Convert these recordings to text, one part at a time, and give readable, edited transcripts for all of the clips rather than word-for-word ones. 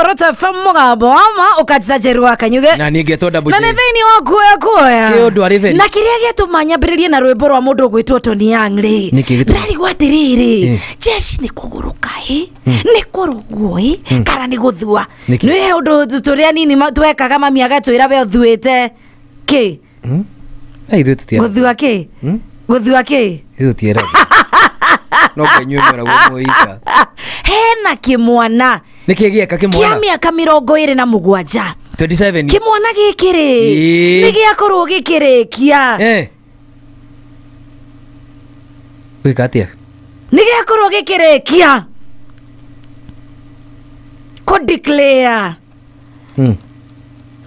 Muroto FM mugambo wama ukajizajerwa kanyuge na niĩ ngetwo Double na J. nĩ thĩinĩ wa kuoya kuoya Kĩ ũndũ arĩ veri. Na kĩrĩa gĩatũma nyambĩrĩrie na rwĩmbo rwa mũndũ ũgwĩtwo Tony Young rĩ, Nĩkĩ gĩtũma? ndĩrarigwo atĩrĩrĩ, Eh. jeshi nĩ kũgũrũka ĩ, nĩ kũrũgwo ĩ, kana nĩ gũthua? Nĩkĩ? Nĩ he ũndũ tũrĩa nini twekaga mami agatwĩra we ũthuĩte kĩ? Ai, ithuĩ tũtiera. Gũthua kĩ? Gũthua kĩ? Ithuĩ tũtiera. No ngai inyuĩ mweragwo mwĩ ika. Hena kĩmwana Nĩkĩ gĩeka kĩa kĩmwana? mĩaka 27. 27. Kĩmwana gĩkĩ rĩ, Ĩĩ. nĩ gĩakorwo gĩkĩrĩkia. Eh. Gwĩka atĩa? Nĩ gĩakorwo gĩkĩrĩkia kũ declare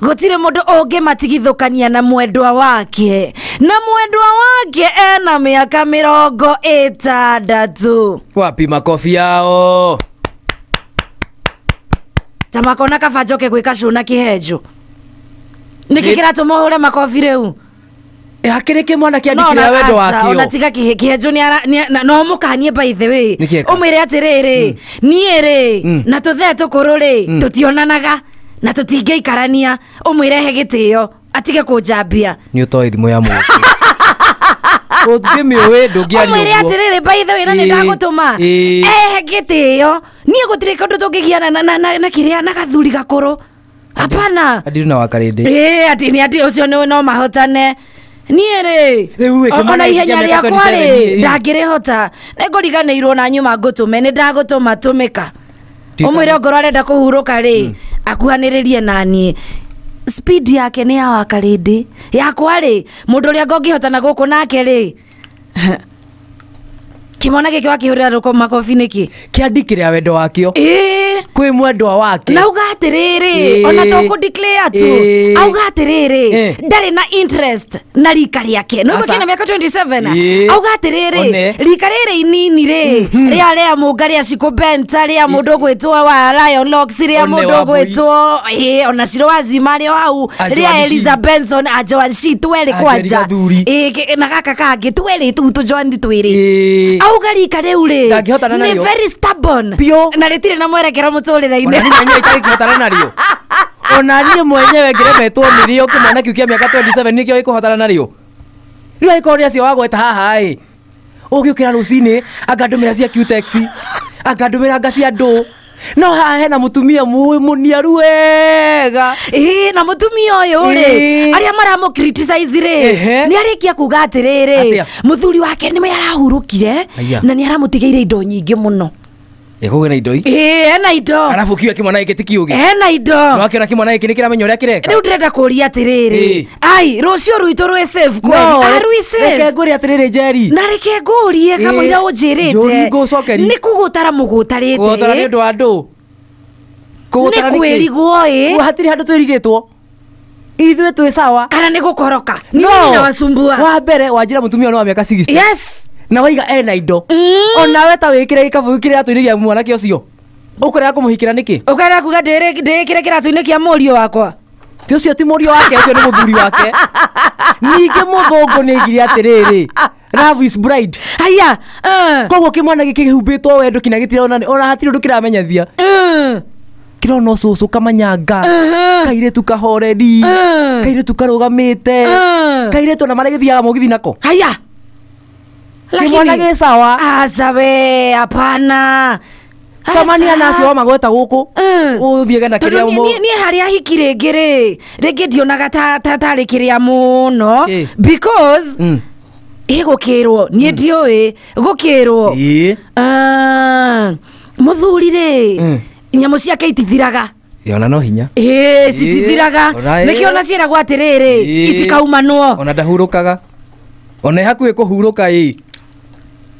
gũtirĩ mũndũ ũngĩmatigithũkania na mwendwa wake, na mwendwa wake ena mĩaka 60. Wapi makofi yao? Ta makona kaba njoke gwĩka cũ na kĩhenjo. Nĩkĩ kĩratũma ũhũre makobi rĩu? Hakĩrĩ kĩmwana No, kĩandĩkĩra na wendo aca, wakĩo. ona tiga kĩhenjo no mũkanie by the way. Nĩkĩ eka? Ũmwĩre atĩrĩrĩ, niĩ rĩ na tũthee tũkũrũ rĩ, tũtionanaga na tũtingĩikarania. Ũmwĩre he gĩtĩo atige kũnjambia. Nĩ ũtoĩ thimũ ya mũndũ. Ũngĩmĩũĩ ndũngĩaria Ũmwĩre ũguo. atĩrĩrĩ, by the way, na nĩ ndagũtũma ehe gĩtĩo, niĩ gũtirĩ kũndũ tũngĩgiana na kĩrĩa na gathuri gakũrũ, hapana. Andiru na wakarĩndĩ. Ĩĩ, ati nĩ ati ũcio nĩ no mahotane. Niĩ rĩ, Rĩu ĩ, kĩmwana ona gĩkĩ ihenya kĩa mĩaka rĩakwa rĩ, 27 ĩ. ndangĩrĩhota. Nĩ ngũriganĩirwo na nyuma ngũtũme, nĩ ndagũtũma tũmĩka. Ndika- Ũmwĩre ongorwo arenda kũhurũka rĩ, akuhanĩrĩrie na niĩ. Speed yake nĩ ya wakarĩndĩ, yakwa rĩ, mũndũ ũrĩa ngũngĩhotana gũkũ nake rĩ, kĩmwana gĩkĩ wakĩhũrĩra rũko makobi nĩkĩ? Kĩandĩkĩra wendo wakĩo. Ĩĩ. Kwĩ mwendwa wake. Na auga atĩrĩrĩ, ona to kũ declare tu, auga atĩrĩrĩ, ndarĩ na interest na rika rĩake no Aca. kĩna mĩaka 27. Auga atĩrĩrĩ, One. rika rĩrĩ inini rĩ, rĩa rĩa mũnga, rĩa Shiko Benta, rĩa mũndũ ũgwĩtwo wa Lion Locks, rĩa One mũndũ wa Mbui. ũgwĩtwo ĩĩ, ona Ciro Wazima rĩ o hau, A rĩa Joan Shi. Eliza Benson, a Joan Shi twerĩ A Njeri kwanja. Gathuri. Ĩĩ, na gaka kangĩ twerĩ tu tũ Joan twĩrĩ. Auga rika rĩu rĩ Ndangĩhotana nĩ narĩo. very stubborn Biũ. na rĩtirĩ na mwerekero Ona mũtũrĩre-inĩ. niĩ mwenyewe itarĩkĩhotana narĩo. Ona niĩ mwenyewe ngĩremetwo nĩrĩo kĩmwana kĩu kĩa mĩaka 27 nĩkĩo gĩkũhotana narĩo. Rĩu angĩkorwo nĩ acio wagweta haha ĩ, ũgĩũkĩra rũcinĩ angandũmĩra cia Qtex, angandũmĩra anga cia ndũ, no haha hena mũtumia mũniaru wega. Ĩĩ, na mũtumia ũyũ rĩ, arĩa maramũ criticize rĩ, nĩ arĩkia kuga atĩrĩrĩ, Atĩa? mũthuri wake nĩ arahurũkire Aya. na nĩ aramũtigĩire indo nyingĩ mũno. Ĩkũgĩ na indo i. Ĩĩ, ena indo. Arabu kiuga kĩmwana gĩkĩ ti kĩũgĩ. Ena indo. Nĩwakĩona kĩmwana gĩkĩ nĩ kĩramenya ũrĩa kĩreka. Rĩu ndĩrenda kũria atĩrĩrĩ, ai, rũciũ rwitũ rwĩ safe kweli? No, Ah, rwĩ reke safe? ngũre atĩrĩrĩ, Njeri. Na reke ngũrie kamũira ũnjĩrĩte. Njũri ngũcokeri. Nĩ kũgũtara mũgũtarĩte. Kũgũtara nĩ ũndũ wa ndũ. Nĩ kwĩrigwo ĩ. Hatirĩ handũ twĩrigĩtwo, ithuĩ twĩ sawa. Kana nĩ gũkoroka nĩ No. nini na wasumbua? Wa mbere wanjĩra mũtumia ũyũ nĩ wa mĩaka 60. Na waiga ena indo. Onawe ta wĩkĩre gĩkabu kĩratũ-inĩ gĩa mwanake ũcio, ũkũrega kũmũhikĩra nĩkĩ? Ũkarega kuga ndĩĩkĩre kĩratũ-inĩ kĩa mũriũ wakwa? Ti ũcio ti mũriũ wake, ũcio nĩ mũthuri wake. Ningĩ mũthũngũ nĩ aigire atĩrĩrĩ, love is blind. Haya. Koguo kĩmwana gĩkĩ kĩhumbĩtwo wendo kinya gĩtirona, ona hatirĩ ũndũ kĩramenyethia. Kĩrona ũcũcũ kamanyanga, kairĩtu kahoreri, kairĩtu karũgamĩte, kairĩtu ona marĩa gĩthiaga mũgithi nako. Haya. Kĩmwana gĩ sawa. Aca we, hapana. Camania na acio wamagweta gũkũ, ũthiage na tondũ kĩrĩa niĩ harĩa hiki rĩngĩ rĩ, rĩngĩ ndionaga ta tarĩ kĩrĩa mũno because ĩ gũkĩrwo niĩ ndiũĩ gũkĩrwo. Ah, mũthuri rĩ, nyamũ ciake itithiraga. Ĩ, ona no hinya. Ĩĩ, citithiraga. Ona ĩ. Nĩkĩo ona ciĩragwo atĩrĩrĩ, itikaumanwo. Ona ndahurũkaga, ona ĩ hakuhĩ kũhurũka ĩ.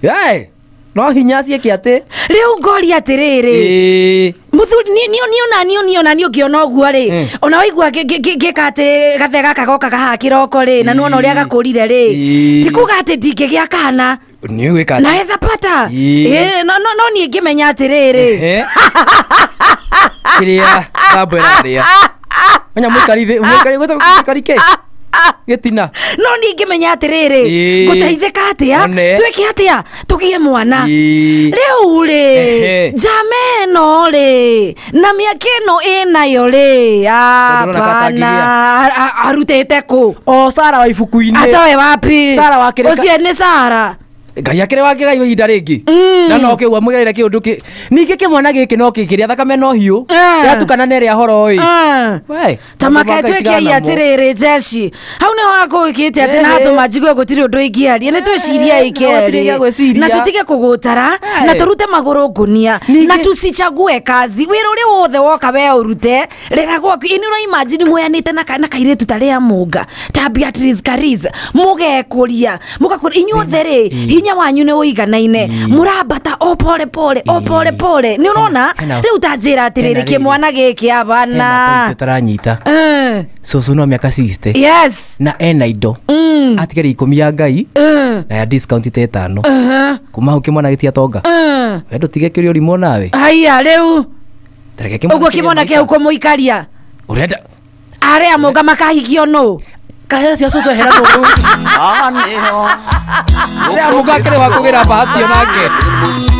Yae, no hinya ciĩke atĩ. Rĩu ngoria atĩrĩrĩ, mũthuri niĩ ona niĩ ona niĩ ũngĩona ũguo rĩ, ona waigua ngĩka atĩ gathe gaka gokaga haha kĩroko rĩ, na nĩwona ũrĩa gakũrire rĩ, ti kuga atĩ ndingĩgĩa kana. Nĩ gwĩka atĩ. Naweza pata. Ĩĩ, no niĩ ngĩmenya atĩrĩrĩ, Kĩrĩa thambo ĩrarĩa menya mũikari thĩ, mũikari gwĩtagwo mũikari kĩ. Gĩtina. No niĩ ngĩmenya atĩrĩrĩ, Ĩĩ. ngũteithĩka atĩa, One. twĩke atĩa tũgĩe mwana. Ĩĩ. Rĩu rĩ, Ehe. njama ĩno rĩ, na mĩaka ĩno ĩnayo rĩ, Tondũ ũrona hapana, arutĩte kũ? O Sara wa ibuku-inĩ. Atoe wapi? Sara wa kĩrĩka- Ũcio nĩ Sara. Ngai akĩrĩ wake Ngai wa ihinda rĩngĩ. Na no kĩu amũgereire kĩũndũ kĩ ningĩ kĩmwana gĩkĩ no kĩkĩrĩa thakame no hiũ. Eh. Yatukana na ĩrĩa horo ĩ. Ah. We, Ta maũndũ make ma Ngai twĩke tigana namo. atĩrĩrĩ, jeshi hau nĩho hakũĩkĩte atĩ na Ehe. hatũma njigue gũtirĩ ũndũ ingĩaria, nĩ twĩcirie Eh, no gũtirĩ gĩa ikerĩ gwĩciria. na tũtige kũgũtara, Eh. na tũrute magũrũ ngũnia, Ningĩ- na tusichague kazi, wĩra ũrĩa wothe woka we ũrute, rera gwaku. Ĩ nĩ ũra imagine muoyanĩte na kairĩtu ta rĩa mũnga ta Beatrice Kariz, mũgekũria mũgakũria inyuothe rĩ, hinya wanyu nĩ ũiganaine, mũrambata o pole pole, o pole pole, nĩ ũrona? Rĩu ta njĩra atĩrĩrĩ, Hena rĩrĩ. kĩmwana gĩkĩ Hena abana point ũtaranyita. Eh. Cũcũ no mĩaka 60. Yes. Na ena indo. Atigari ikũmi ya Ngai na ya discount ta ĩtano. Kuma hau kĩmwana gĩtiatonga. We ndũtige kĩũria ũrimũ nawe. Haiya rĩu Tareke kĩmwana ũguo kĩgĩe kĩmwana maica. kĩu kũmũikaria Ũrenda arĩa mũnga makahikio nũ? kaheo cia cũcũ ehera nũ. Nĩho Arĩa mũnga akĩrĩ wa kũgĩra bahati onake. mũciĩ.